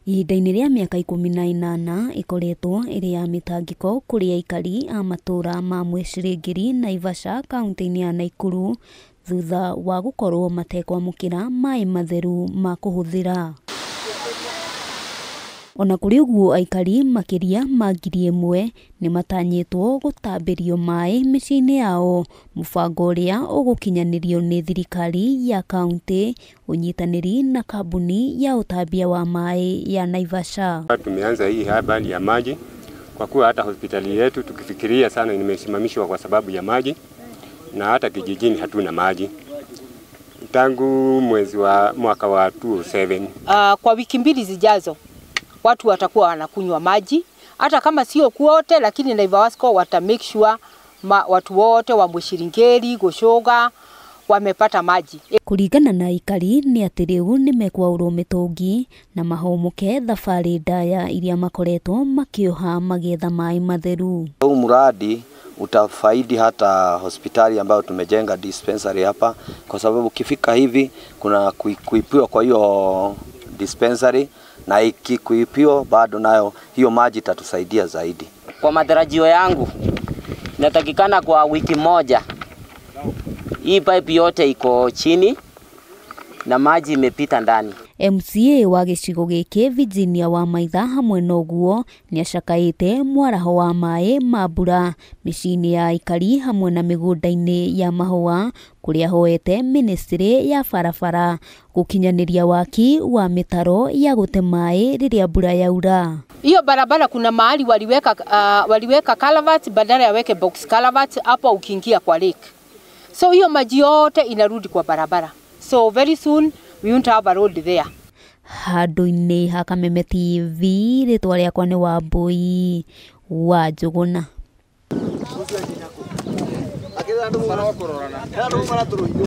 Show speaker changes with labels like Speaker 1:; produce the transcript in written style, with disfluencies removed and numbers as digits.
Speaker 1: Ihinda-inĩ rĩa mĩaka 18 ĩkoretwo ĩrĩ ya mĩtangĩko kũrĩ aikari a matũũra ma Mwĩcirĩngĩri, Naivasha, kaunti-inĩ ya Naikuru thutha wa gũkorwo matekwamũkĩra maĩ matheru ma kũhũthĩra. Ona kũrĩ ũguo aikari makĩria ma 1,000 nĩmatanyĩtwo gũtambĩrio maĩ mĩciĩ-inĩ yao, mũbango ũrĩa ũgũkinyanĩrio nĩ thirikari ya kaunti ũnyitanĩri na kambuni ya ũtambia wa maĩ ya Naivasha.
Speaker 2: Tumeanza hii habari ya maji kwa kuwa hata hospitali yetu tukifikiria sana imesimamishwa kwa sababu ya maji, na hata kijijini hatuna maji tangu mwezi wa mwaka wa 2007.
Speaker 3: Kwa wiki mbili zijazo watu watakuwa wanakunywa maji, hata kama sio kuote, lakini Naivasha wata make sure watu wote wa Mwĩciringĩri, Gũcũga wamepata maji.
Speaker 1: Kũringana na aikari nĩ atĩ rĩu nĩmekwaũrwo mĩtũngi na mahũmũke thabarĩ ndaya iria makoretwo makĩoha magĩetha maĩ matheru.
Speaker 4: Huu mradi utafaidi hata hospitali ambayo tumejenga dispensary hapa, kwa sababu ukifika hivi kuna kuipiwa kwa hiyo dispensary, na ikikuipiwa bado nayo hiyo maji itatusaidia zaidi.
Speaker 5: Kwa matarajio yangu inatakikana kwa wiki moja hii pipe yote iko chini na maji imepita ndani.
Speaker 1: MCA wa gĩcigo gĩkĩ Virginia Wamaitha hamwe na ũguo nĩacakaĩte mwaraho wa maĩ ma mbura mĩciĩ-inĩ ya aikari hamwe na mĩgũnda-inĩ ya mahũa kũrĩa ahoete ministry ya barabara gũkinyanĩria waki wa mĩtaro ya gũte maĩ rĩrĩa mbura yaura.
Speaker 3: Hiyo barabara kuna mahali waliweka culvert badala ya weke box culvert hapo ukiingia kwa lake. So hiyo maji yote inarudi kwa barabara. So very soon we won't have a road there.
Speaker 1: Handũ-inĩ ha Kameme TV, rĩtwa rĩakwa nĩ Wambui wa Njũgũna.